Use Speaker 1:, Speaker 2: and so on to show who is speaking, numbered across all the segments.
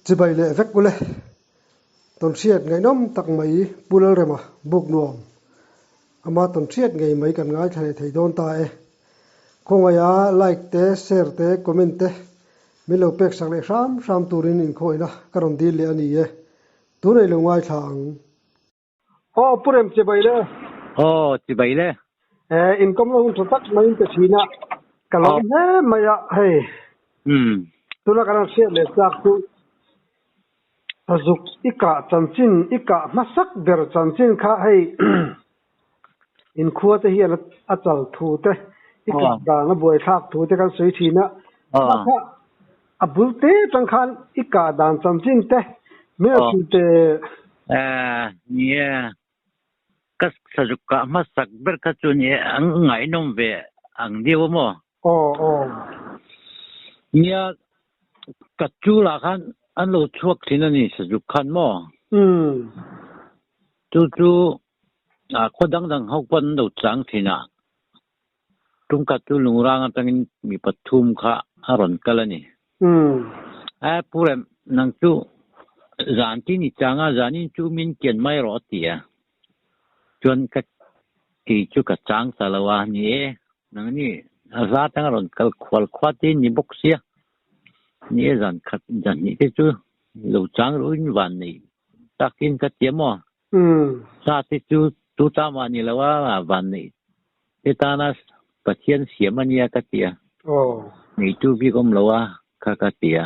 Speaker 1: Chibai leh vek ule. Tawnhriat ngaihnawm tak mai Pu Lalrema buk nuam. Ama tawnhriat ngei mai kan ngaithla leh thei dawn ta e. Khawngaiha like te, share te, comment te min lo pek sak leh hram hram turin inkhawihna ka rawn dil leh a ni e. Tunei lo ngaithla ang. Aw Pu Rem chibai le.
Speaker 2: Aw chibai le.
Speaker 1: Eh inkawm lo hun tha tak mai in pe thin a, ka lawm hle mai a hei. Tuna kan han hriat leh chak chu Sazuk i kah chanchin i kah hmasak ber chanchin kha hei inkhua te hian a chal thu te i kah dan a buaithlak thu te kan sawi thin a, kha kha A bul te tang khan i kah dan chanchin te min a hrilh te.
Speaker 2: Ni e, ka sazuk kah hmasak ber kha chu ni e, ang ngaihnawm ve ang deuh a maw?
Speaker 1: Aw aw.
Speaker 2: Nia, ka chulah khan an lo chhuak thin a ni sazuk khan maw?
Speaker 1: Umm.
Speaker 2: Chu chu khaw dang dang ho pawn an lo chang thin a. Tumkhat chu lungrang atangin mi pathum kha a rawn kal a ni. A Pu Rem, nang chu zan tin i chang a, zanin chu min kian mai rawh a ti a. Chuan ka kei chu ka chang ta lo a, ni e, nangni a hla atanga rawn kal khual khua te in ni bawk sia. Ni e, zan khat zan hnih te chu lo chang ruhin van nei takin ka ti a maw? Sa te chu tu ta mah ni lo a, van neih te tana Pathian siam a nia ka ti a. Neitu bik awm lo a kha ka ti a.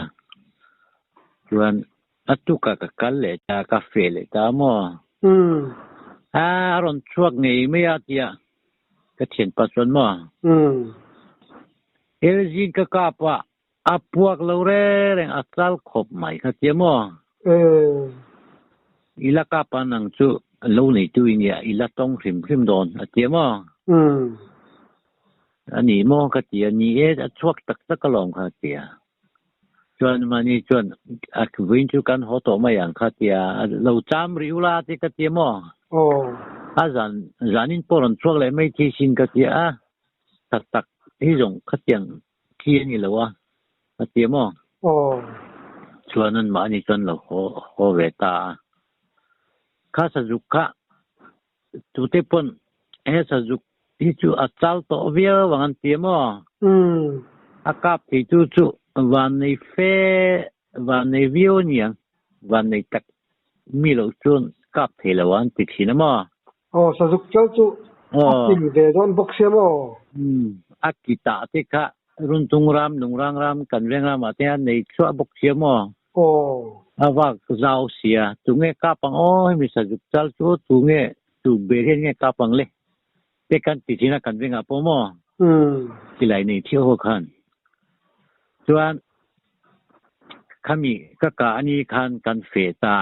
Speaker 2: Chuan a tukah ka kal leh ta, ka feh leh ta maw? A rawn chhuak ngei mai a tia ka thianpa chuan maw? Elzin ka kap a, A puak lo reng reng a chal khawp mai kha tia maw? I la kap a nang chu lo neitu i nia i la tawng hrim hrim dawn a tia maw? A ni maw ka ti a, ni e a chhuak tak tak alawm kha tia. Chuan mahni chuan a vawiin chu kan haw tawh mai ang kha tia lo cham rih ula te ka tia maw? A zan zanin pawh rawn chhuak leh mai thei sin ka tia a, tak tak hi zawng khatiang Thi a ni lo a, a ti maw?
Speaker 1: Aw.
Speaker 2: Chuan an mahni chuan lo haw haw ve ta a. Kha sazuk kha tute pawn he sazuk hi chu a chal tawh viau ang an ti maw?
Speaker 1: Umm.
Speaker 2: A kap thei tu chu vannei fe vannei viau a ni ang, vannei tak mi loh chuan kap thei lo ang an ti thin a maw?
Speaker 1: Aw, sazuk chal chu a ping ve dawn bawk sia maw?
Speaker 2: Umm, a ki tah te kha Runtung ram, Lungrang ram, kan veng ramah te a nei thluah bawk sia maw?
Speaker 1: Aw.
Speaker 2: A vak zau sia, tunge kap ang aw hemi sazuk chal chu tunge tu ber hian nge kap ang le te kan ti thin a kan vengah pawh maw?
Speaker 1: Umm.
Speaker 2: Silai nei thiau ho khan chuan khami ka kah ani khan kan feh ta.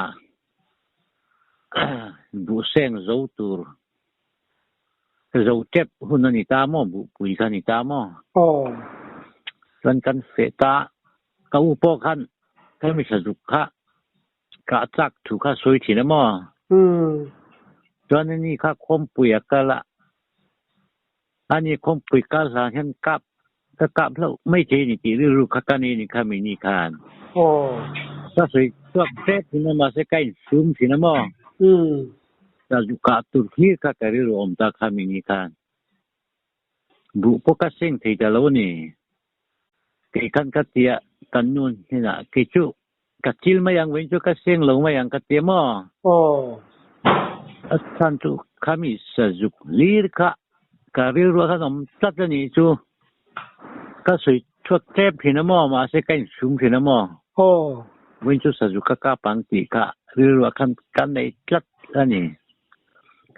Speaker 2: Buhseng zo tur zo tep hun a ni ta maw? Buhpui kha a ni ta maw?
Speaker 1: Aw.
Speaker 2: Chuan kan feh ta, ka u pawh khan ka mithla zuk kha kah chak thu kha sawi thin a maw? Chuan ani kha khawmpui a kal a, ani khawmpui kal hlan hian kap Ka kap hlauh mai thei a ni tih rilru kha ka nei a ni kha mi ni khan.
Speaker 1: Aw.
Speaker 2: Ka sawi chhuak hrep thin a mahse ka insum thin a maw?
Speaker 1: Umm.
Speaker 2: Ka zu kah tur hlir kha ka rilru awm ta kha mi ni khan. Buh pawh ka seng thei ta lo a ni. Kei khan ka tia kan nu hnenah kei chu ka chil mai ang vawiin chu ka seng lo mai ang ka tia maw?
Speaker 1: Aw.
Speaker 2: A chhan chu khami sazuk hlir kha ka rilruah khan awm tlat a nih chu. Ka sawi chhuak tep thin a maw? Mahse ka insum thin a maw?
Speaker 1: Aw.
Speaker 2: Vawiin chu sazuk kha kap ang tih kha rilruah khan ka nei tlat a ni.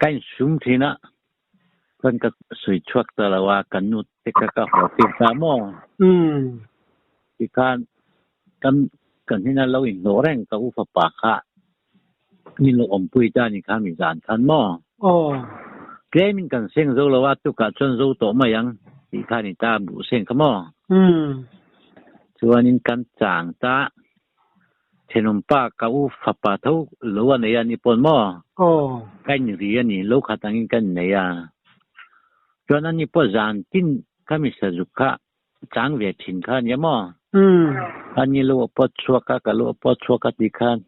Speaker 2: Ka insum thin a, chuan ka sawi chhuak ta lo a, ka nu te kha ka haw tir ta maw?
Speaker 1: Umm.
Speaker 2: Tikhan kan kan hina lo inhlawh reng ka u fapa kha min lo awmpui ta ni kha mi zan khan maw?
Speaker 1: Aw.
Speaker 2: Tlemin kan seng zo lo a, tukah chuan zo tawh mai ang tih kha ni ta buh seng kha maw?
Speaker 1: Umm.
Speaker 2: Chuanin kan chang ta Thenawmpa ka u fapa tho lo a nei a ni pawn maw?
Speaker 1: Aw.
Speaker 2: Ka in ri a ni, lo khat angin ka in nei a. Chuan ani pawh zan tin ka mi sazuk kha chang ve thin kha a nia maw? Ani lo a pawt chhuak a, ka lo a pawt chhuak a tih khan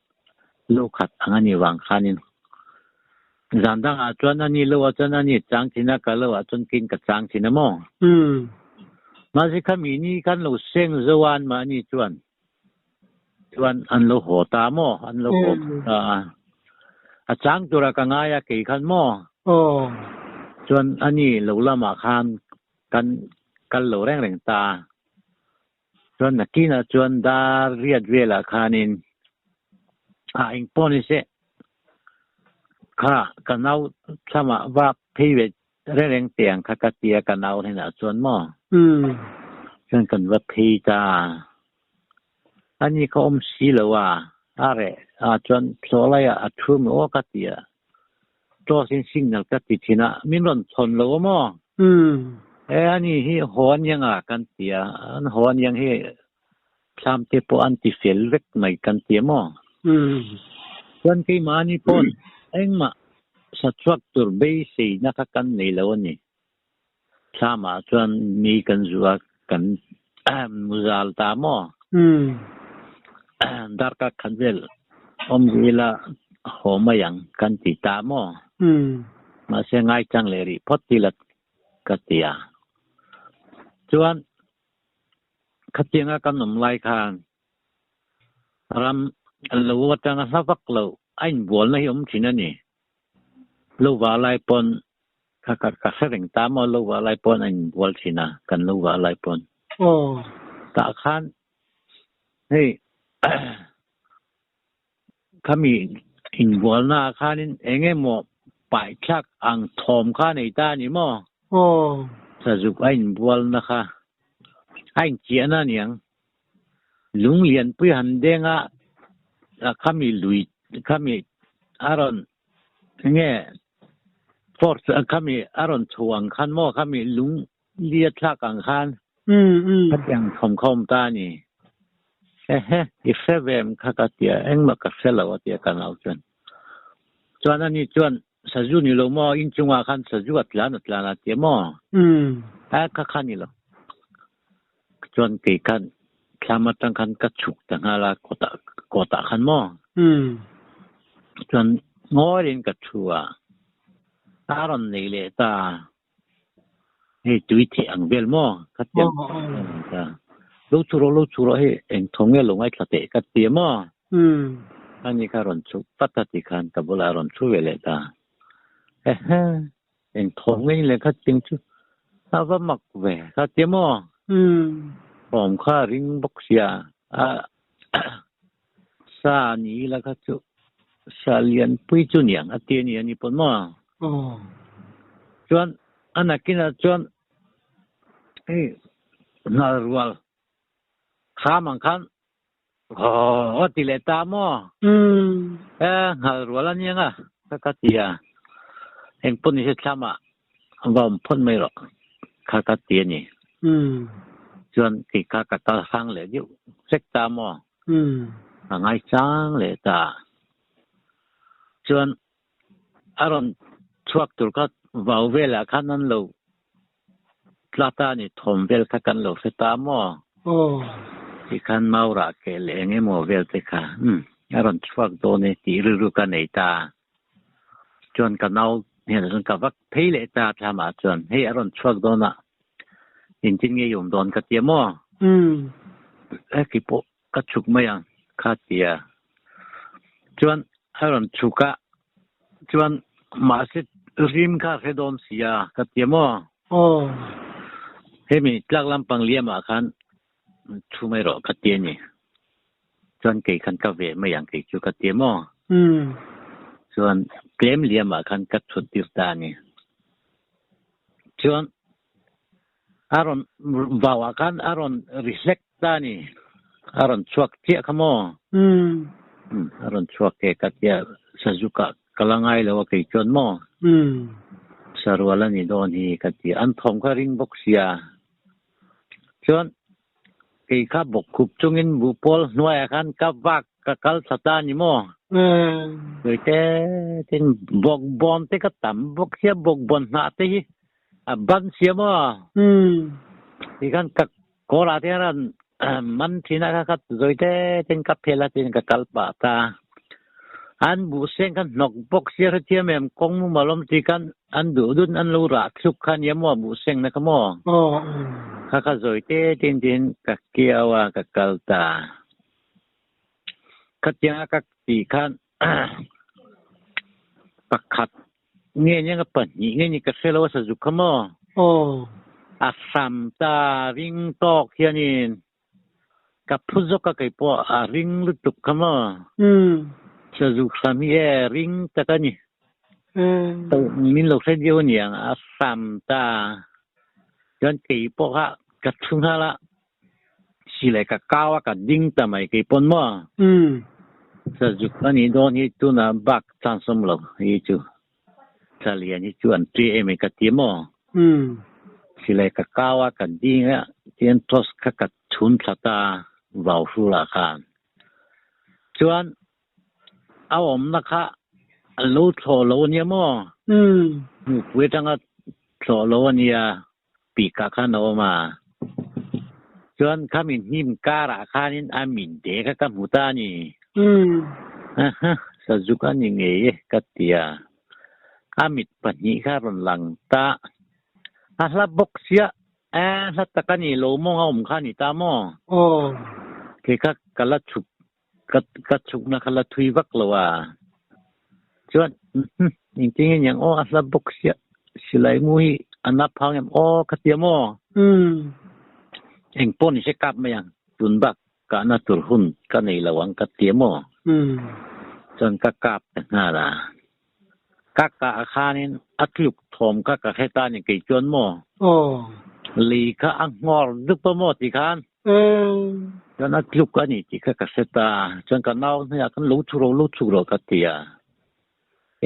Speaker 2: lo khat ang a nih vang khanin zan dangah chuan ani lo ah chuan ani chang thin a, ka lo ah chuan keiin ka chang thin a maw? Mahse khami ni khan lo seng zo a anmahni chuan chuan an lo haw ta maw? An lo haw ta a, a chang tura ka ngai a kei khan maw? Chuan ani lo lamah khan kan kal lo reng reng ta a. Chuan nakinah chuan dar riat velah khanin a eng pawh ni se kha ka nau thlamah va phei ve reng reng teh ang kha ka ti a ka nau hnenah chuan maw chuan kan va phei ta a, ani kha awm si lo a, a reh a chuan thlawh laiah a thu maw aw ka ti a, Toss in signal ka ti thin a, min rawn chhawn lo a maw? E ani hi haw an iang a kan ti a, an haw an iang hi thlam te pawh an ti fel vek mai kan ti a maw? Chuan keimahni pawn engmah sachhuak tur beiseina kha kan nei lo a ni. Thlamah chuan mi kan zuh a, kan muzal ta maw? Darkar khat vel awm rih ila haw mai ang kan ti ta maw? Mahse ngaichang leh rih phawt ila ka ti a. Chuan khatianga kan awm lai khan ram lo atanga hla vak lo a inbualna hi awm thin a ni. Lo va lai pawn Ka ka ka hre reng ta maw lo vah lai pawn a inbual thin a, kan lo vah lai pawn. Tah khan hei khami inbualna ah khanin eng emaw paithlak ang thawm kha a nei ta a ni maw? Sazuk a inbualna kha a inchiahna a niang. Lung lianpui han deng a, khami lui khami a rawn Enge force khami a rawn chho ang khan maw khami lung li a thlak ang khan khatiang thawm kha awm ta a ni. Ehe i hre ve em kha ka tia engmah ka hre lo a tia ka nau chuan. Chuan ani chuan sazu ni lo maw inchungah khan sazu a tlan a tlan a tia maw? A kha kha ni lo. Chuan kei khan thlam atang khan ka chhuk ta nghal a kawtah kawtah khan maw chuan ngawirin ka thu a, a rawn nei leh ta hei tui theh ang vel maw ka ti a, lo chhu rawh lo chhu rawh hei eng thaw nge lo ngaithla teh ka ti a maw ani kha rawn chhuk vat a ti khan ka bulah a rawn thu ve leh ta ehe. Eng thawm nge ni le kha ching chu a va mak ve kha tia maw? Thawm kha a ring bawk sia a sa ni ila kha chu sa lian pui chu niang a ti a ni a ni pawn maw? Chuan a nakinah chuan hei hnal rual kham ang khan Aw, a ti leh ta maw? E, nghal rual a nia nga, ka ka ti a. Eng pawh ni se thlamah va awm phawt mai rawh, kha ka ti a ni. Chuan kei kha ka kal hrang leh deuh vek ta maw? Ka ngaichang leh ta. Chuan a rawn chhuak tur kha vau velah khan an lo tla ta a ni, thawm vel kha kan lo hre ta maw? Ti khan Maura keh leh eng emaw vel te kha umm a rawn chhuak dawn e tih rilru ka nei ta. Chuan ka nau hnenah chuan ka vak phei leh ta thlamah chuan hei a rawn chhuak dawn a, engtin nge i awm dawn ka ti a maw? Heti pawh Ka chhuk mai ang kha tia. Chuan a rawn chhuk a, chuan mahse rim kha a hre dawn si a ka tia maw?
Speaker 1: Aw.
Speaker 2: Hemi tlak lampang liamah khan thu mai rawh ka ti a ni. Chuan kei khan ka veh mai ang kei chu ka tia maw? Chuan tlem liamah khan ka chhut tir ta a ni. Chuan A rawn vau ah khan a rawn ri hlek ta a ni. A rawn chhuak chiah kha maw? Umm a rawn chhuak e ka tia Sazuka ka la ngai lo a kei chuan maw? Sarual a ni dawn hi ka ti. An thawm kha ring bawk sia. Chuan kei kha bawkkhup chungin buhpawl hnuaiah khan ka vak ka kal thla ta a ni maw? Tuite tin bawkbawn te ka tam bawk sia bawkbawn hnah te hi A ban sia maw? Ti khan ka kawr ah te hian Man thin a kha kha zawi te ten ka phel a tin ka kal pah ta. An buh seng khan hnawk bawk sia hrethiam em kawng mumal awm ti khan an duh dun an lo rah thluk kha nia maw buh seng na kha maw. Kha kha zawi te ten tin ka kiau a ka kal ta. Khatianga ka tih khan pakhat nge nia pahnih nge ni ka hre lo a sazuk kha maw? A hram ta ring tawk hianin ka phu zawk a kei pawh a ring lutuk kha maw? Sazuk hram hi e ring tak a ni. Min lo hre deuh aniang a hram ta. Chuan kei pawh kha ka thu nghal a. Silai ka kau a ka ding ta mai kei pawn maw? Sazuk a nih dawn hi tunah bak chance awm lo hi chu Thalian hi chu an ṭi em ka ti maw? Silai ka kau a ka ding a tian torch kha ka chhun thla ta vau hrulah khan. Chuan a awmna kha an lo thlawh lo ania maw? Nupui atanga thlawh lo ania. Pika khan a awm a. Chuan khami hnim karah khanin a min te kha ka hmu ta a ni. Aha, sazuk a ni ngei e ka ti a. A mit pahnih kha a rawn lang ta. A hla bawk sia, e hla tak a ni lo mawng a awm kha a ni ta maw? Kei kha ka la chhuk, ka chhukna kha la thui vak lo a. Chuan engtin nge niang aw a hla bawk sia silai mu hi a na phang em aw ka ti a maw? Eng pawh ni se kap mai ang tun bak kahna tur hun ka nei lo ang ka ti a maw? Chuan ka kap ta nghal a. Ka kah khanin a tluk thawm kha ka hre ta ni kei chuan maw? Lei kha a nghawr dup a maw ti khan? Chuan a tluk a ni tih kha ka hre ta. Chuan ka nau hnuaiah khan lo chhuk rawh, lo chhuk rawh ka ti a.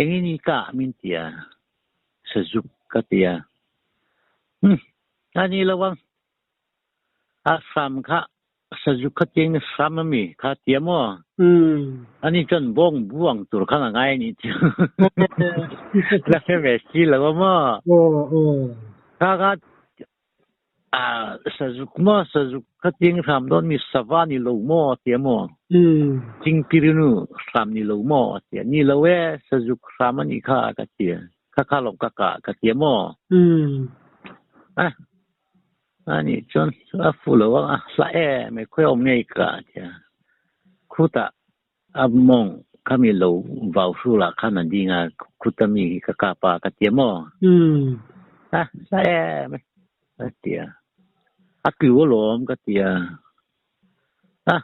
Speaker 2: Engin i kah min ti a, Sazuk ka ti a. Umm, a ni lo ang. A hram kha Sazuk kha tiang in hram a mi kha ti a maw? Ani chuan bawng buang tur khan a ngai a nih chu. La hre ve si lo a maw? Kha kha Sazuk maw sazuk kha ting hram dawn mi sava ni lo maw a ti a maw? Chingpirinu hram ni lo maw a ti a. Ni lo e, sazuk hram a nih kha ka ti a. Kha kha lawm ka kah ka ti a maw? Anih chuan a fu lo a, a hla em e, khawi awm ngei ka a ti a. Khutah A mawng kha mi lo vau hrulah khan a ding a, khuta mi hi ka kap a ka ti a maw? A hla em e ka ti a, a tlu alawm ka ti a, a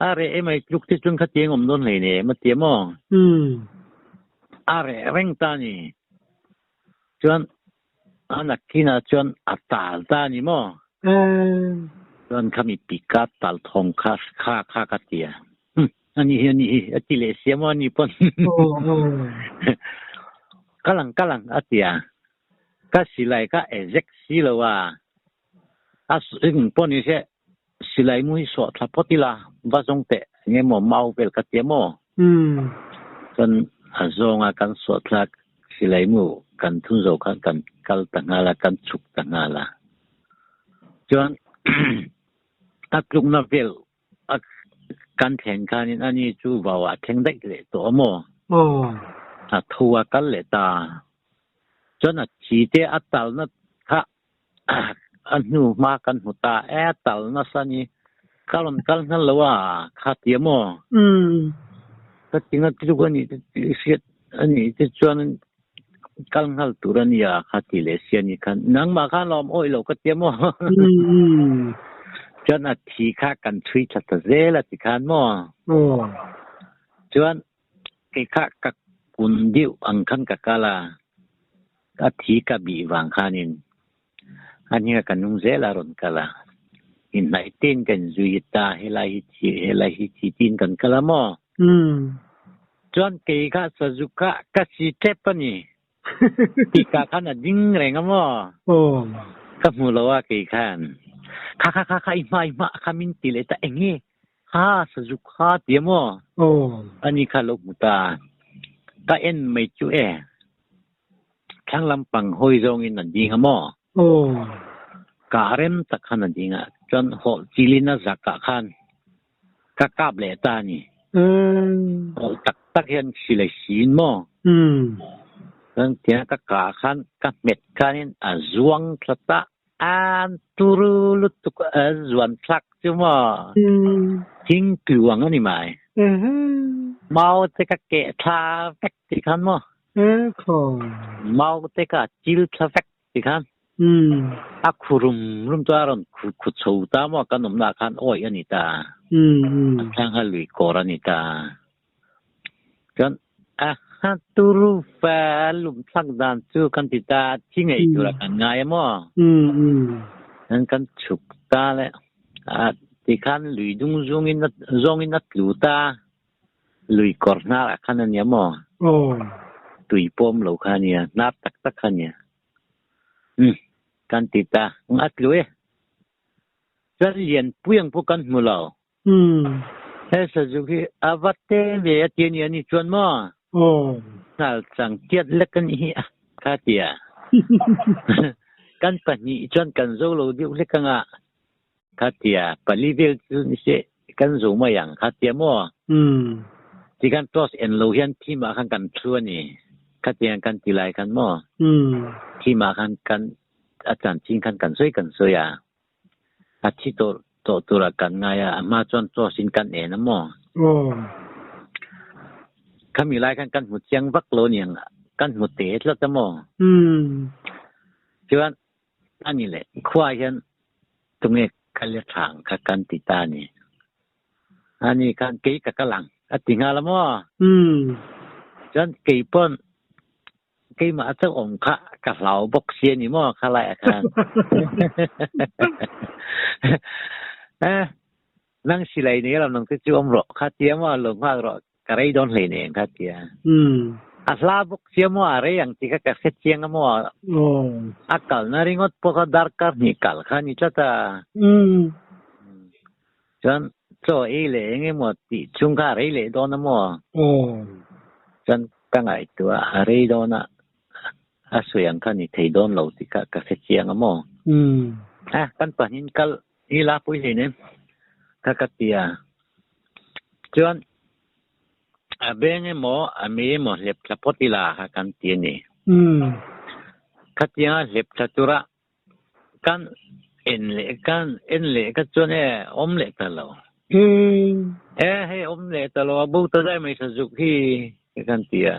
Speaker 2: a reh em ai tluk te chuan khatiang awm dawn hlei nem a ti a maw? A reh reng ta a ni. Chuan a nakkinah chuan a tal ta a ni maw? Chuan khami pika tal thawng kha kha kha ka ti a. A ni hi a ni hi a ti leh sia maw a ni pawn. Kal ang kal ang a ti a. Ka silai ka ezek si lo a. A eng pawh ni se silai mu hi sawh thla phawt ila va zawng teh eng emaw mau vel ka tia maw? Chuan a zawnga kan sawh thlak silai mu kan thun zo khan kan kal ta nghal a, kan chhuk ta nghal a. Chuan a tlukna vel a kan thlen khanin ani chu vauah a thleng daih leh tawh a maw? A tho a kal leh ta. Chuan a thi te a talna kha A hnu hma kan hmu ta e, tal nasa ni. Ka rawn kal nghal lo a, kha ti a maw? Ka ti ngat tluk a nih te hriat a nih te chuan kal nghal tur a nia, kha ti leh si a ni khan. Nangmah khan lawm awih lo ka ti a maw? Chuan a thi kha kan chhui tha ta zel a ti khan maw? Chuan Kei kha ka kun deuh ang khan ka kal a, a thi ka bih vang khanin a hninga ka nung zel a rawn kal a, inhnaih tein ka inzui ta, helai hi thi, helai hi thi tiin kan kal a maw? Chuan kei kha sazuk kha ka si tep a ni, tika khan a ding reng a maw? Ka hmu lo a kei khan, kha kha kha kha i hma i hma kha min ti leh ta eng nge? Ha sazuk kha ti a maw? Ani kha lo hmu ta. Ka en mai chu e. Thlang lampang hawi zawngin a ding a maw? Ka rem tak khan a ding a. Chuan hawlh chilin a zakah khan ka kap leh ta a ni. Hawlh tak tak hian silai siin maw? Chuan tiang ka kah khan ka hmet khanin a zuang thla ta an turu lutuk a zuan thlak chu maw? Thing tluang a ni mai. Mau te ka keh thla vek tih khan maw? Mau te ka chil thla vek ti khan a khu rum rum chu a rawn khu khu chho ta maw kan awmna ah khan awih a ni ta a thlang kha lui kawr a ni ta chuan a ha turu fa lum thlak dan chu kan ti ta thi ngei tura kan ngai a maw chuan kan chhuk ta le a ti khan lui dung zungin zawngin a tlu ta Lui kawr hnar ah khan a nia maw? Tui pawm lo kha a nia, hnar tak tak kha a nia. Umm, kan ti ta, a tlu e. Chuan Lianpui ang pawh kan hmu lo. He Sazuk hi a va te ve a ti a nia ni chuan maw? Hnal chang tiat lek a nih hi a, kha ti a. Kan pahnih chuan kan zo lo deuh hlek ang a. Khatia pali vel chu ni se kan zo mai ang khatia maw? Ti khan toss en lo hian thim ah khan kan thu a ni. Khatiang kan ti lai khan maw? Thim ah khan kan a chanchin khan kan sawi kan sawi a. A thi tawh tawh tura kan ngai a, a hma chuan toss in kan en a maw? Khami lai khan kan hmu chiang vak lo niang kan hmu te tlat a maw? Chuan A ni le, khua hian tunge kal i thang kha kan ti ta ni. A ni khan kei ka kal ang a ti nghal a maw? Chuan kei pawn keimah a chauh awm kha ka hlau bawk si a ni maw kha laiah khan. Nang silai nei lam nang te chu awm rawh kha tia maw lo nghak rawh ka rei dawn hlei nen kha tia. A hla bawk sia maw a rei ang tih kha ka hre chiang a maw. A kalna ringawt pawh kha darkar hnih kal kha a ni tlat a. Chuan chaw ei leh eng emaw tih chung kha a rei leh dawn a maw. Chuan ka ngaihtuah a rei dawn a a sawi ang kha ni thei dawn lo tih kha ka hre chiang a maw. A kan pahnihin kal I la pui hlei nem ka ka ti a. Chuan a beng emaw a mei emaw hlep thla phawt ila kha kan ti a ni. Khatianga hlep thla tura kan en leh kan en leh kha chuan e awm leh ta lo. E hei awm leh ta lo a bo ta zai mai tha zuk hi kan ti a.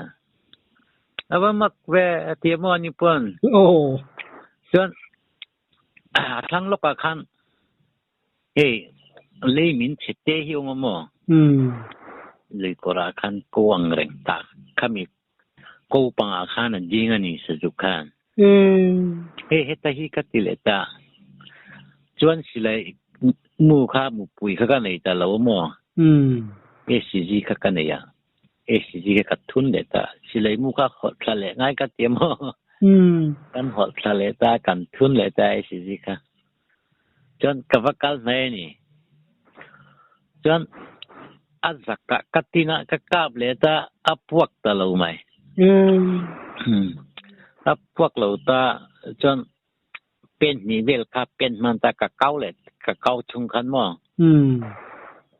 Speaker 2: A va mak ve a ti a maw ani pawn. Chuan A thlang lawkah khan hei lei min chhe te hi awm a maw? Lui kawrah khan ko ang reng tak khami ko pangah khan a ding a ni Sazuk khan. Hei heta hi ka ti leh ta. Chuan silai mu kha mupui kha ka nei ta lo a maw? SCG kha ka nei a. ACG kha ka thun leh ta. Silai mu kha hawlh thla leh ngai ka ti maw? Kan hawlh thla leh ta, kan thun leh ta ACG kha. Chuan ka va kal hnai a ni. Chuan a zakah ka tinah ka kap leh ta, a puak ta lo mai. A puak lo ta, chuan pen hnih vel kha pen hman ta ka kau leh ka kau chung khan maw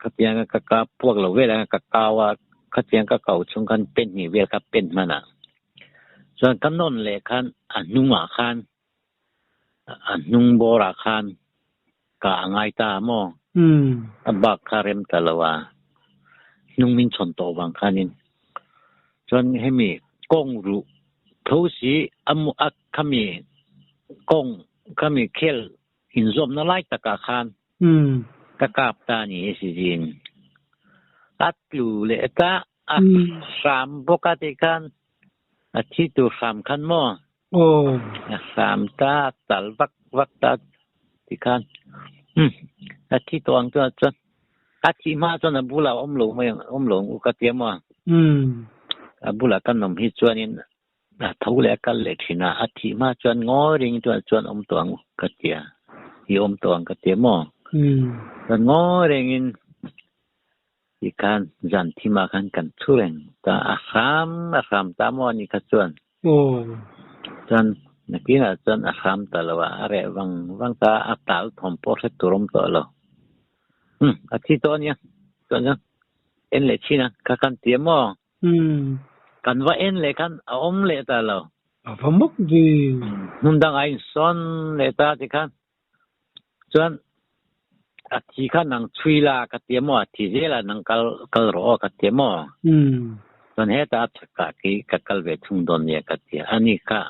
Speaker 2: khatiang ka ka puak lo vel a ka kau a khatiang ka kau chung khan pen hnih vel kha pen hman a chuan ka nawn leh khan a hnungah khan a hnung bawrah khan ka a ngai ta maw a bak kha rem ta lo a hnung min chhawn tawh vang khanin chuan hemi kawng ruh tho si a a khami kawng khami khel inzawmna lai takah khan ka kap ta a ni hi si zin a tlu leh ta a hram bawk a tih khan a thi tur hram khan maw a hram ta a tal vak vak ta tih khan a thi tawh ang chuan chuan a thih hma chuan a bulah awm lo mai ang awm lo ang u ka tia maw a bulah kan awm hi chuanin A tho leh a kal leh thin a, a thih hma chuan ngawi ring chuan chuan awm tawh ang ka tia, i awm tawh ang ka tia maw? Chuan ngawi rengin ti khan zan thimah khan kan thu reng ta, a hram a hram ta maw ani kha chuan. Chuan Nakinah chuan a hram ta lo a, a reh vang vang ta a, a tal thawm pawh hre tur awm tawh lo. Umm, a thi tawh a nia, chuan chuan en leh chhin a, kha kan ti a maw?
Speaker 1: Umm.
Speaker 2: Kan va en leh khan a awm leh ta lo.
Speaker 1: A va mawk ve.
Speaker 2: Hmun dangah a insawn leh ta tikhan chuan a thi kha nang chhui la ka ti a maw, a thi zel a nang kal kal rawh aw ka ti a maw. Chuan hetah a chhakah khi ka kal ve thung dawn nia ka ti a, ani kha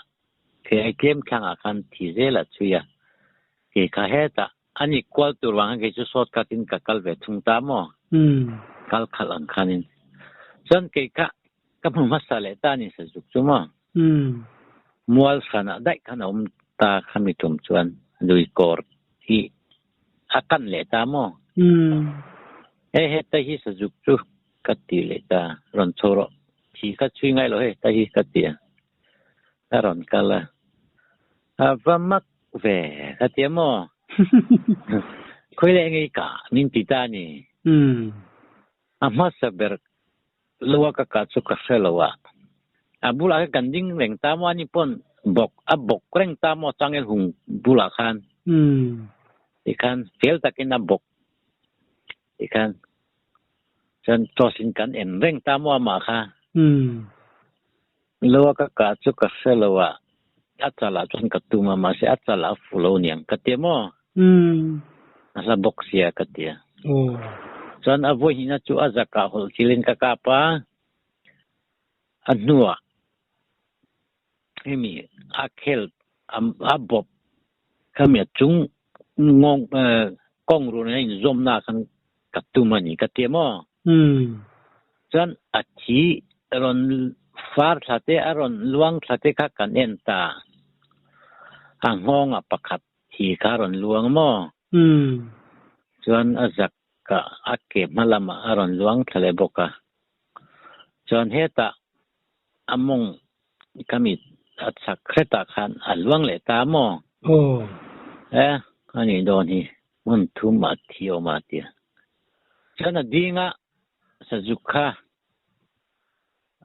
Speaker 2: khi ai tlem thlangah khan thi zel a chhui a, kei kha hetah ani kual tur vang khan kei chu shortcut in ka kal ve thung ta maw, kal khalh ang khanin. Chuan kei kha ka hmu hmasa leh ta a ni sazuk chu maw. Mual hranah daih khan a awm ta khami tum chuan lui kawr hi a kan leh ta maw? He heta hi sazuk chu ka ti leh ta, rawn chho rawh, thi kha chhui ngai lo hei ta hi ka ti a, a rawn kal a, a va mak ve ka ti a maw? Khawi leh ngei ka min ti ta a ni. A hmasa ber lo a ka kah chu ka hre lo a, a bulah khan kan ding reng ta maw ani pawn bawk a bawk reng ta maw changel hung bulah khan tikhan fel takin a bawk tikhan chuan toss in kan en reng ta maw amah kha lo a ka kah chu ka hre lo a, a chalah chuan ka tum a mahse a chalah a fu lo niang ka ti maw a hla bawk sia ka ti a. Chuan a vawi hnihna chu a zakah hawlh thilin ka kap a, a hnuah hemi a khel a bawp khami a chung ngawng kawng run a inzawmna khan ka tum a ni ka ti maw. Chuan a thi rawn far thla te a rawn luang thla te kha kan en ta, a nghawngah pakhat Thi kha a rawn luang maw? Chuan a zak ah a ke hma lamah a rawn luang thla leh bawk a. Chuan hetah a mawng ka mit a chhak hretah khan a luang leh ta maw? E, a nih dawn hi, hmun thum ah thi awm a tia. Chuan a ding a sazuk kha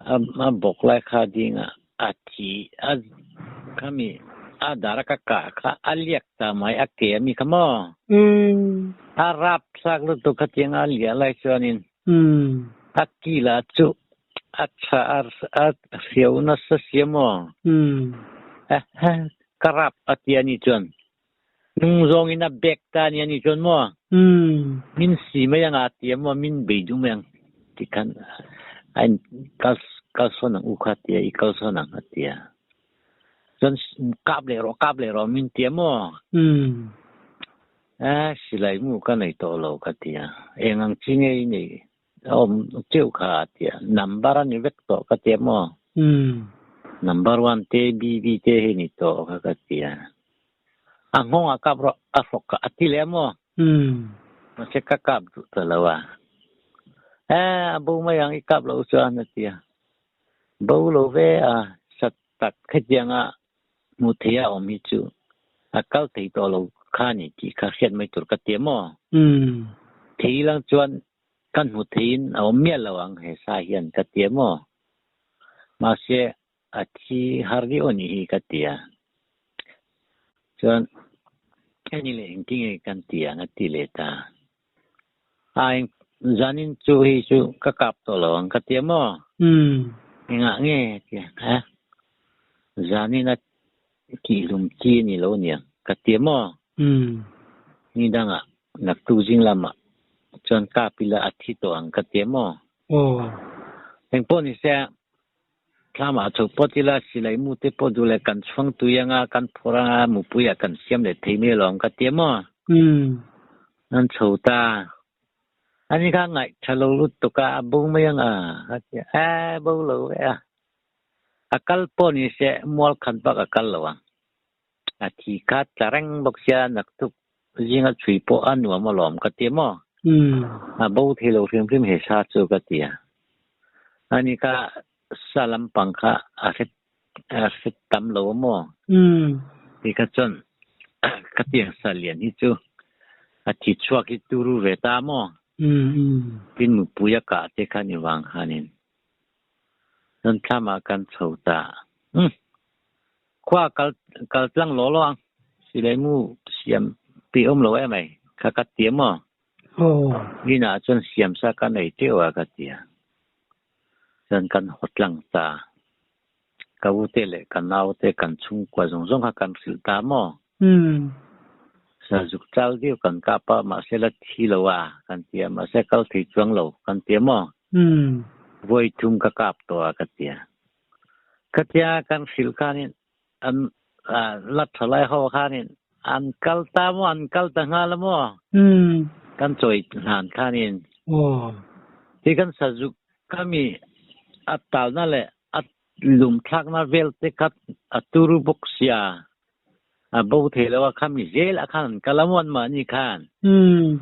Speaker 2: A bawk lai kha ding a, a thi a khami a dar a ka kah kha a liak ta mai a ke ami kha maw? A rap thlak lutuk khatiang a liah lai chuanin a kila chu a tha a hriau nasa sia maw? Ka rap a ti a ni chuan Hnung zawngin a bek ta a ni a nih chuan maw? Min si mai ang a ti a maw? Min bei duh mai ang ti khan a in kal kal sawn ang u kha ti a, i kal sawn ang a ti a. Chuan kap leh rawh kap leh rawh min ti a maw? A silai mu ka nei tawh lo ka ti a, eng ang chi nge i neih a awm teuh kha a ti a, number a ni vek tawh ka ti a maw? Number one te BB te hi ni tawh kha ka ti a. A nghawng a kap rawh a hrawk kha a ti leh a maw? Mahse ka kap duh ta lo a. E a bo mai ang i kap lo chuan a ti a. Bo lo ve a sat tak hetiang a hmuh theih a awm hi chu a kal thei tawh lo kha ni tih kha hriat mai tur ka ti a maw? Thei lang chuan kan hmu theiin a awm miah lo ang he sa hian ka ti a maw? Mahse A thi har viau a nih hi ka ti a. Chuan heni leh engtin nge kan ti ang a ti leh ta. A eng zanin chu hei chu ka kap tawh lo ang ka ti a maw? Engah nge a ti a, ha? Zanin a tihhlum chi a ni lo aniang ka ti a maw? Ni dangah naktuk zing lamah chuan kap ila a thi tawh ang ka ti a maw? Engpawh ni se Thlamah chho pawt ila silai mu te pawh duh leh kan chhuang tui anga kan phawrh anga mupui ah kan siam leh thei mai alawm ka ti a maw? An chho ta. Ani kha ngaih tha lo lutuk a, a bo mai anga ka ti a, eh bo lo ve a. A kal pawh ni se mual khat bak a kal lo ang. A thi kha tla reng bawk sia naktuk zinga chhui pawh a nuam alawm ka ti a maw? A bo thei lo hrim hrim he sa chu ka ti a. Ani kha sa lampang kha a hre a hre tam lo a maw? Ti kha chuan ka tiang sa lian hi chu a thi chhuak hi turu ve ta a maw? Tin mupui a kah te kha ni vang khanin chuan thlamah kan chho ta. Khua kal kal tlang law law ang. Silai mu siam peih awm lo emai kha ka ti maw? Inah chuan siam sa ka nei teuh a ka ti a. Chuan kan haw tlang ta. Ka u te leh ka nau te kan chhungkua zawng zawng kha kan hrilh ta maw? Sazuk chal deuh kan kap a mahse la thi lo a kan ti a mahse kal thei chuang lo kan ti a maw? Vawi thum ka kap tawh a ka ti a. Khatia kan hrilh khanin an la tha lai ho khanin an kal ta maw an kal ta nghal a maw? Kan chawi hlan khanin hi kan sazuk kami a talna leh a lum thlakna vel te kha a turu bawk sia a bo thei lo a khami zel a khan an kal a maw anmahni khan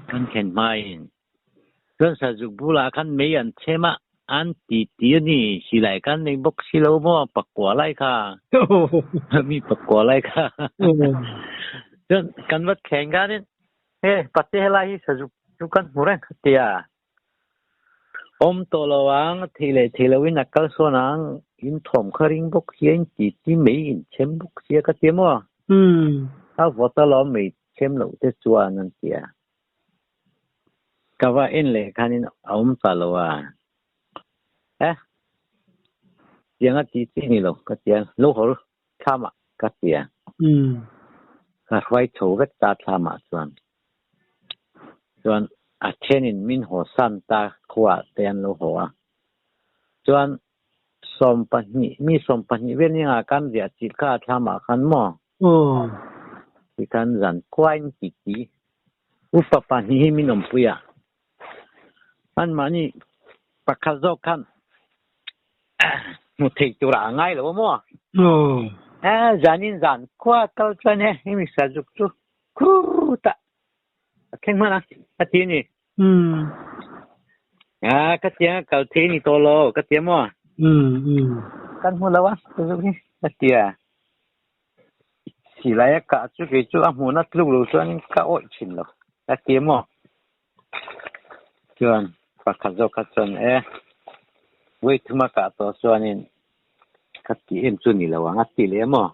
Speaker 2: kan thlen hmain. Chuan sazuk bulah khan mei an chhem a, an ti ti a ni. Silai khan nei bawk si lo maw, pakua lai kha. Mi pakua lai kha. Chuan kan va thleng khanin, he pate helai hi sazuk chu kan hmu reng kha tia. Awm tawh lo ang, thei leh thei loin a kal sawn ang, in thawm kha ring bawk sia, in ti ti mei in chhem bawk sia ka ti maw. A vawt alawm mei chhem loh te chuan an ti a. Ka va en leh khanin a awm ta lo a, eh tiang a ti chi ni lo ka ti a, lo haw thlam ah ka ti a, ka hruai chho vek ta thlam ah chuan, chuan a thenin min haw san ta khua te an lo haw a, chuan 20 mi 20 vel ni ah kan riah chilh kha a thlam ah khan maw tikhan zan khuain ti ti. Upa 2 hi min awmpui a, anmahni pakhat zawk khan hmu thei turah a ngai lo a maw? Zanin zan khua kal chuan he hemi sazuk chu khutah a thleng hman a, a ti a ni. Ka tia kal thei ni tawh lo ka tia maw? Kan hmu lo a sazuk hi ka tia. Silai a kah chu kei chu a hmuhna tluk lo chuanin ka awih thin lo a ti maw? Chuan pakhat zawk kha chuan e vawi thum a kah tawh chuanin ka tih em chu ni lo ang a ti leh maw?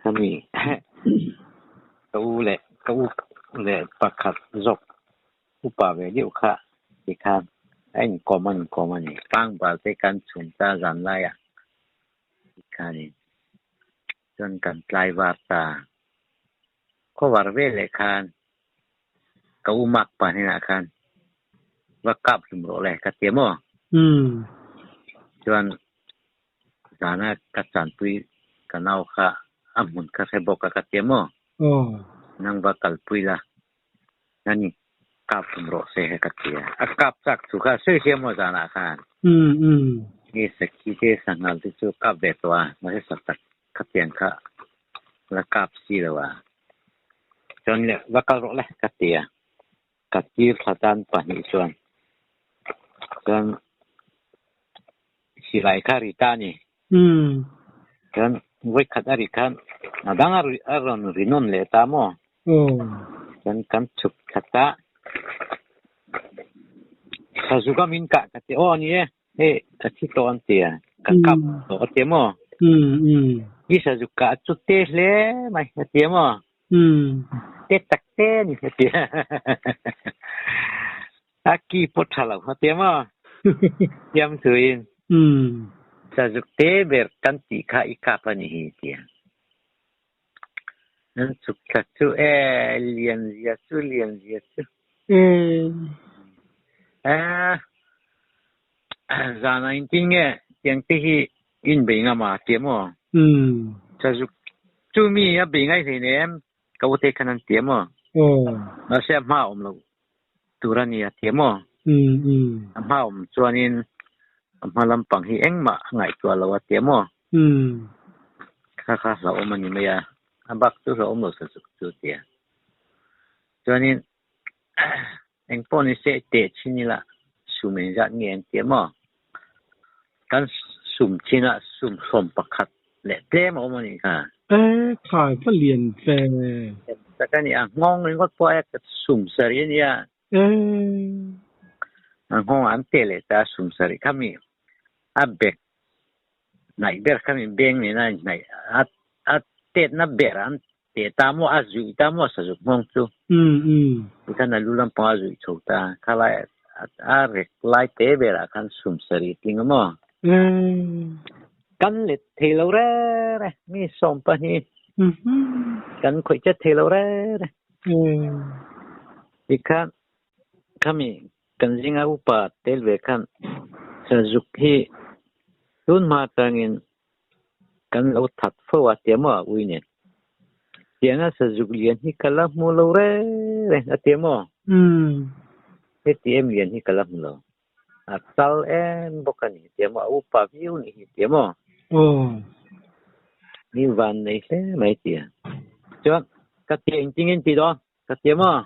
Speaker 2: Khami ka u leh ka u leh pakhat zawk upa ve deuh kha tikhan a inkawm a inkawm a ni. Pangbal te kan chhun ta zan laiah. Tikhanin chuan kan tlai var ta. Khawvar vel leh khan ka u mak pa hnenah khan va kap hlum rawh le ka ti a maw? Chuan zana ka chanpui ka nau kha a hmun kha hre bawk a ka ti a maw? Nang va kalpui la nani kap hlum rawh se he ka ti a. A kap chak thu kha sawi hria maw zanah khan? Nge sakhi te sanghal te chu kap ve tawh a, mahse saktak khatiang kha la kap si lo a. Chuan le va kal rawh le ka ti a. Ka tir thla tan 2 chuan chuan silai kha ri ta a ni. Chuan vawi khat a ri khan a dang a rawn ri nawn leh ta maw? Chuan kan chhuk thla ta. Sazuka min kah ka ti aw a ni e, hei ka thi tawh an ti a, ka kap tawh a ti maw? I sazuk kah chu te hle mai a ti maw? Te tak te a ni a ti a. A ki pawh tha lo a ti maw? Siam thuin sazuk te ber kan tih kha i kap a ni hi ti a. Nan chuk thla chu e lian zia chu lian zia chu. Zana in tin nge tiang te hi in bei ngam a ti maw? Sazuk chu mi a bei ngai hlei nem ka u te khan an ti maw? Mahse a hma awm lo tur a ni a ti maw? A hma awm chuanin a hma lampang hi engmah a ngaihtuah lo a ti maw? Kha kha hlauhawm a ni mai a, a bak chu hlauhawm lo sazuk chu a ti a. Chuanin eng pawh ni se teh chin ila sum engzat nge an ti a maw? Kan sum chinah sum 11 leh tlem a awm a nih kha.
Speaker 1: E khai va lian ve.
Speaker 2: Tak a ni a, nghawng ringawt pawh a sum sarih a nia. A nghawng an teh leh ta sum sarih kha mi a bek. Hnaih ber kha min beng nen a inhnaih a a tetna ber an teh ta maw a zuih ta maw sazuk nghawng chu tikhan a lu lampang a zuih chho ta khalai a rek lai te berah khan sum sarih tling a maw kan let thei lo reng reng mi 12 kan khawih chet thei lo reng reng tikhan khami Kan zinga upa tel ve khan sazuk hi tun hma atangin kan lo that fo a tia maw a ui nen. Tianga sazuk lian hi ka la hmu lo reng reng a tia maw? Heti em lian hi ka la hmu lo. A chal em bawk a ni tia maw? A upa viau nih hi tia maw? Ni van nei hle mai tia. Chuan ka tia engtin ti dawn? Ka ti maw?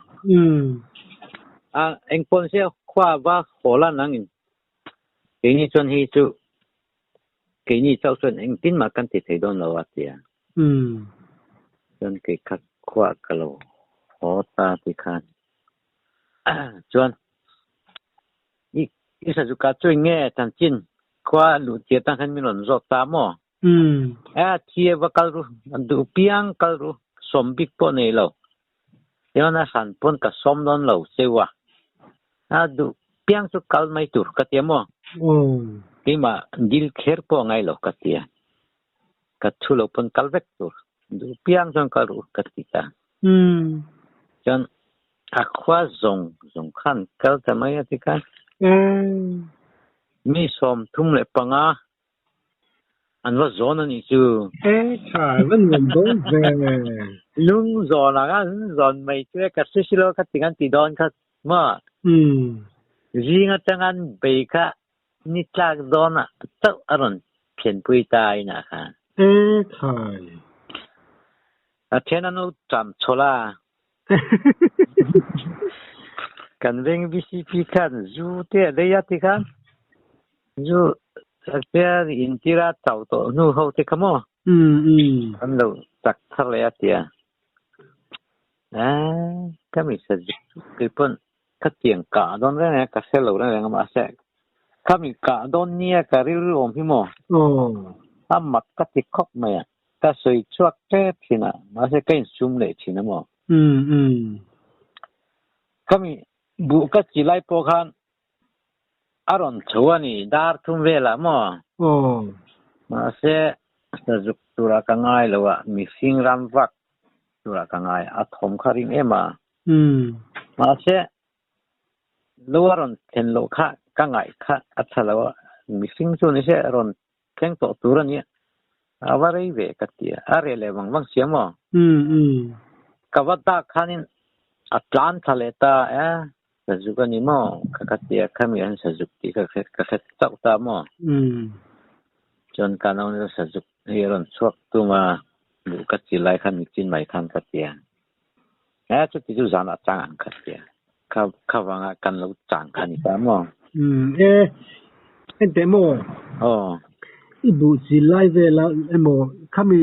Speaker 2: A engpawn se khua va haw la nangin keini chuan hei chu keini chauh chuan engtin mah kan ti thei dawn lo a ti a. Chuan kei kha khua ka lo haw ta ti khan chuan i i sazuka chu eng nge chanchin khua luh tir tang khan min rawn zawt ta maw? A thi va kal ru, duh piang kal ru, sawm bik pawh nei lo. Chuan a hran pawn ka sawm dawn lo cheu a, a duh piang chu kal mai tur ka ti a maw? Keimah dil kher pawh a ngai lo ka ti a, ka thu lo pawn kal vek tur, duh piang chuan kal ru ka ti ta. Chuan a khua zawng zawng khan kal ta mai a ti khan. Mi 35 An va zawn a nih chu.
Speaker 1: E tha va nuam dawn ve.
Speaker 2: Lung zawn ang an zawn mai chu e ka hre si lo kha ti kan ti dawn kha maw. Zing atang an bei kha ni tlak dawn ah chauh a rawn thlenpui ta inah khan.
Speaker 1: E thai.
Speaker 2: A then an lo cham chhawlh a. Kan veng VCP khan zu te a lei a ti khan zu te intir a chau tawh hnu ho te kha maw an lo chak thar leh a tia. Ka mi sa zuk chu kei pawn ka tiang kah dawn reng reng a ka hre lo reng reng a mahse ka mi kah dawn nia ka rilru awm hi maw a mak ka ti khawp mai a. Ka sawi chhuak tep thin a, mahse ka insum leh thin a maw? Khami buh ka chi lai pawh khan a rawn chho a ni, dar thum velah maw? Mahse sazuk turah ka ngai lo a, mihring ram vak turah ka ngai, a thawm kha ring em a. Mahse lo a rawn thlen loh kha ka ngaih kha a tha lo a, mihring chu ni se rawn Thleng tawh tur a nia. A va rei ve ka ti a. A reh leh vang vang sia maw? Ka va dak khanin a tlan thla leh ta e, Sazuk a ni maw? Ka ka ti a, khami an Sazuk tih ka hre ka hre chauh ta maw? Chuan ka nau nilo Sazuk hi a rawn chhuak tum a, duh ka chi lai khan nichin mai khan ka ti a. E, chuti chu zanah chang ang ka ti a. Kha kha vanga kan lo chang kha ni ta maw?
Speaker 1: Umm e, enteh maw?
Speaker 2: Aw.
Speaker 1: I buh chil lai vela emaw khami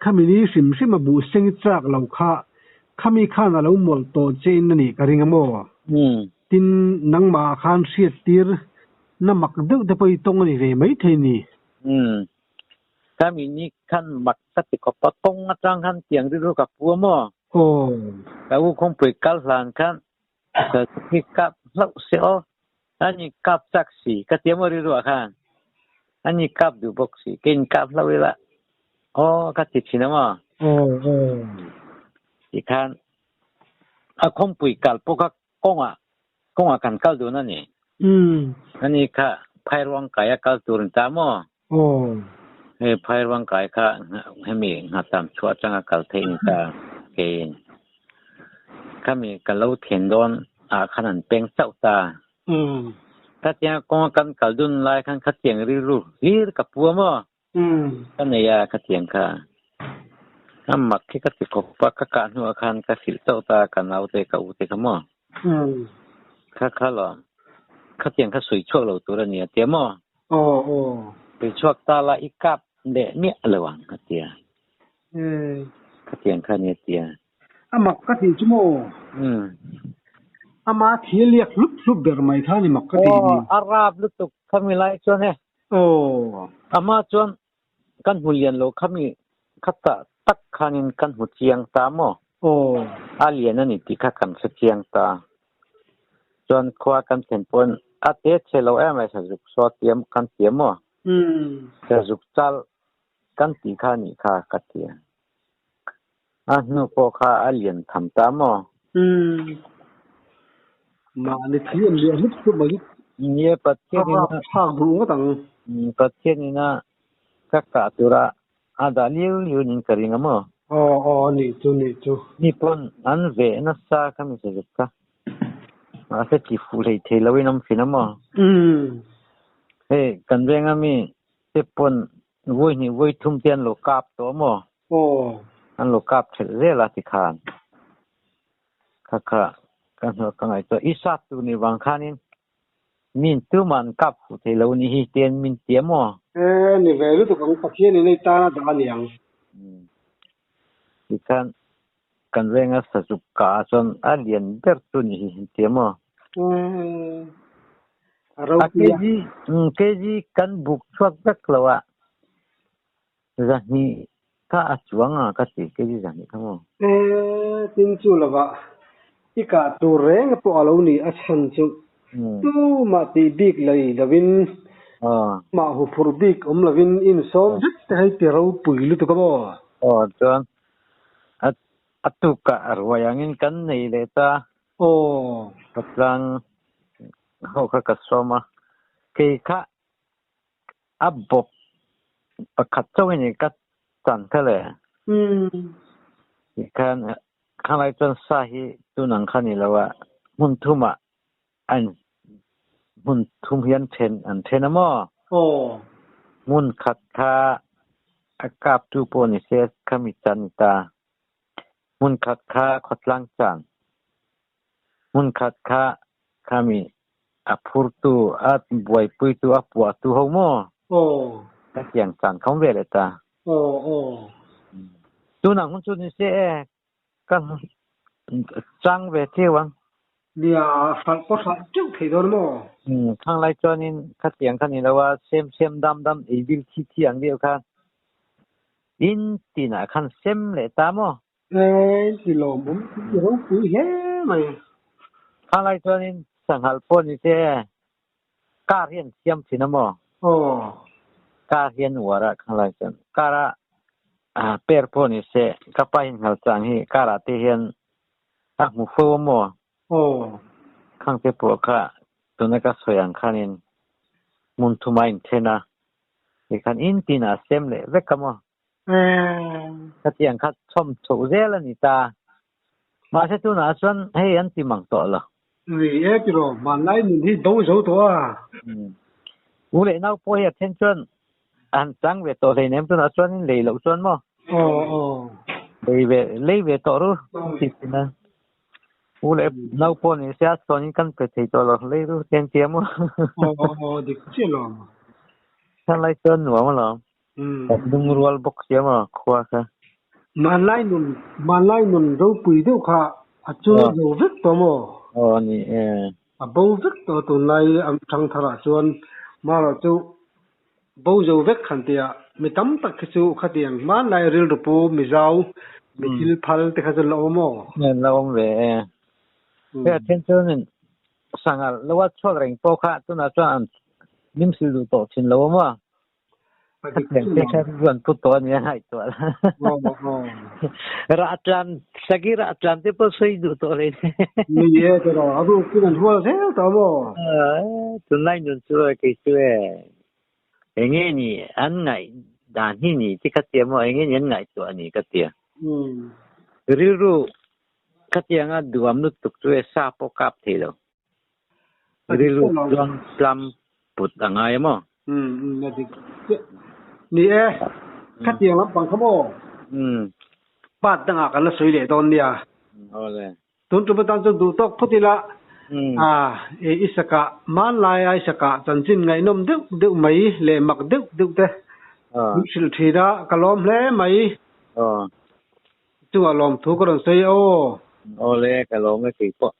Speaker 1: khami ni hrim hrim a buh seng chak lo kha khami khan a lo mawlh tawh che in a nih ka ring a maw?
Speaker 2: Umm.
Speaker 1: Tin, nangmah ah khan hriat tir na mak deuh te pawh i tawng a ni ve mai thei ni.
Speaker 2: Umm. Khami ni khan mak ka ti khawp a, kawng atang khan tiang rilru ka pu a maw?
Speaker 1: Aw.
Speaker 2: Ka u khawngpui kal hlan khan ka hi kap hlauh se aw, ani kap chak si ka ti a maw rilru ah khan, ani kap duh bawk si, kei in kap hlauh ila aw ka ti thin a maw?
Speaker 1: Aw aw.
Speaker 2: Tikhan a khawngpui kal pawh kha kawngah kawngah kan kal dun a ni. Ani kha Phairuang kai a kal tur ni ta maw? Hei Phairuang kai kha hemi nghatam chhuah atanga kal theih ni ta keiin. Khami ka lo thlen dawn ah khan an peng chauh ta. Khatianga kawnga kan kal dun lai khan khatiang rilru hlir ka pu a maw? Ka nei a khatiang kha. A mak khi ka ti khawp a, ka kah hnuah khan ka hrilh chauh ta ka naute ka ute kha maw? Kha kha lo, khatiang kha sawi chhuak lo tur a ni a tia maw? Sawi chhuak ta la i kap leh miah lo ang a tia. Khatiang kha a ni a tia.
Speaker 1: A mak ka tih chu maw? Ama thil liak hlup hlup ber mai kha a ni mak ka tih ni.
Speaker 2: Aw, a rap lutuk khami lai chuan e.
Speaker 1: Aw.
Speaker 2: Ama chuan. Kan hmu lian lo khami khata tak khanin kan hmu chiang ta maw?
Speaker 1: Aw.
Speaker 2: A lian a ni tih kha kan hre chiang ta. Chuan khua kan thlen pawn a te chhe lo em mai sazuk saw tiam kan tia maw? Sazuk chal kan tih kha a nih kha ka ti a. A hnu pawh kha a lian tham ta maw?
Speaker 1: Mahni thi an liah hlup hlup mai.
Speaker 2: Nia Pathian in a.
Speaker 1: Thlak duh ngawt ang.
Speaker 2: Pathian in a ka kah tura a dah liu liu nin ka ring a maw?
Speaker 1: Aw aw nih chu nih chu.
Speaker 2: Mi pawn an veh nasa kha mi sazuk kha. Mahse ti fuh hlei thei lo in awm thin a maw? Hei kan venga mi te pawn vawi hnih vawi thum te an lo kap tawh a maw?
Speaker 1: Aw.
Speaker 2: An lo kap thelh zel a tikhan. Kha kha ka hnuah ka ngaihtuah i sat tur nih vang khanin min tumah an kap fuh thei lo nih hi tian min ti a maw?
Speaker 1: E, ni ve lutuk ang Pathian in ei tan a dah a niang.
Speaker 2: Tikhan kan venga sazuk kah ah chuan a lian ber chu nih hi an ti a maw?
Speaker 1: E, a ropui a.
Speaker 2: A kg kan buk chhuak vek lo a. Zahnih kha a chuang a ka ti, kg zahnih kha maw?
Speaker 1: E, tin chu lovah i kah tur reng pawh a lo ni a chhan chu tumah tih bik lei lovin, tumah huphurh bik awm lovin insawm vek te hei ti ropui lutuk a maw?
Speaker 2: Aw chuan a tukah a ruai angin kan nei leh ta.
Speaker 1: Aw.
Speaker 2: Patlang ho kha ka sawm a, kei kha A bawp pakhat chauh in ka chan kha le. Tikhan khanglai chuan sa hi tunang kha ni lo a, hmun thum ah an hmun thum hi an then an then a maw? Hmun khat kha a kaptu pawh ni se khami chan ni ta. Hmun khat kha khawtlang chan. Hmun khat kha khami a phurtu, a buaipuitu, a puahtu ho maw?
Speaker 1: Aw.
Speaker 2: Ka tiang caan kha um ve le ta.
Speaker 1: Aw, aw.
Speaker 2: Tunang hun cu ni seh e, ka cang ve cio ang.
Speaker 1: Nia, hralh pawh hralh teuh thei dawn maw?
Speaker 2: Thang lai chuan in kha tiang kha ni lo a, sem sem dam dam ei bil thi thi ang deuh khan. In tin ah khan sem leh ta maw?
Speaker 1: Ee, ti lawmawm i ropui hle mai.
Speaker 2: Kha lai chuanin sanghal pawh ni se car hi an siam thin a maw?
Speaker 1: Aw.
Speaker 2: Car hi an uar a kha lai chuan car a per pawh ni se ka pa in nghal chang hi car ah te hian a hmu fo a maw?
Speaker 1: Aw.
Speaker 2: Khang te pawh kha tuna ka sawi ang khanin hmun thuma inthen a tikhan in tinah a sem leh vek a maw? Khatiang kha chhawm chhoh zel a ni ta. Mahse tunah chuan hei an ti mang tawh lo.
Speaker 1: Ni e tiraw, hmanlai nun hi bo zo tawh a.
Speaker 2: U leh nau pawh hi a then chuan a han chang ve tawh hleinem tunah chuan in lei loh chuan maw?
Speaker 1: Aw aw.
Speaker 2: Lei ve lei ve tawh ru ti thin a. U leh nau pawh ni se a chhuanin kan pe thei tawh lo, lei ru te an ti a maw?
Speaker 1: Aw aw dik chiah lo.
Speaker 2: Hmanlai chuan nuam alawm. Lungrual bawk sia maw khua kha.
Speaker 1: Hmanlai nun, hmanlai nun ropui deuh kha a chul zo vek tawh maw?
Speaker 2: Aw a ni e.
Speaker 1: A bo vek tawh tunlai thang tharah chuan marawh chu bo zo vek han tia mi tam tak khi chu khatiang hmanlai rilru pu mizau mi thil phal te kha chu la awm aw.
Speaker 2: La awm ve e. Hei a then chuanin sanghal lo a chhuak reng pawh kha tunah chuan an nimsil duh tawh thin lo a maw? Ruan put tawh a nia ngaihtuah la. Rah tlan sagi rah tlan te pawh sawi duh tawh hlei ne.
Speaker 1: Ni e tiraw a ruk in an hual zel tawh maw?
Speaker 2: Tunlai nun chu kei chu e enge ni an ngaih dan hi ni ti ka tia maw enge ni an ngaihtuah ni ka tia. Rilru khatianga duam lutuk chu e sa pawh kap thei lo. Rilru chuan tlam put a ngai a maw?
Speaker 1: Umm a dik chiah. Ni e, khatiang lampang kha maw?
Speaker 2: Umm.
Speaker 1: Part dangah kan la sawi leh dawn nia.
Speaker 2: Awle.
Speaker 1: Tun tum atan chuan duh tawk phawt ila, a i sakah hmanlaia i sakah chanchin ngaihnawm deuh deuh mai leh mak deuh deuh te min hrilh thin a, ka lawm hle mai.
Speaker 2: Aw.
Speaker 1: Chungah lawmthu ka rawn sawi aw.
Speaker 2: Awle, ka lawm e keipawh.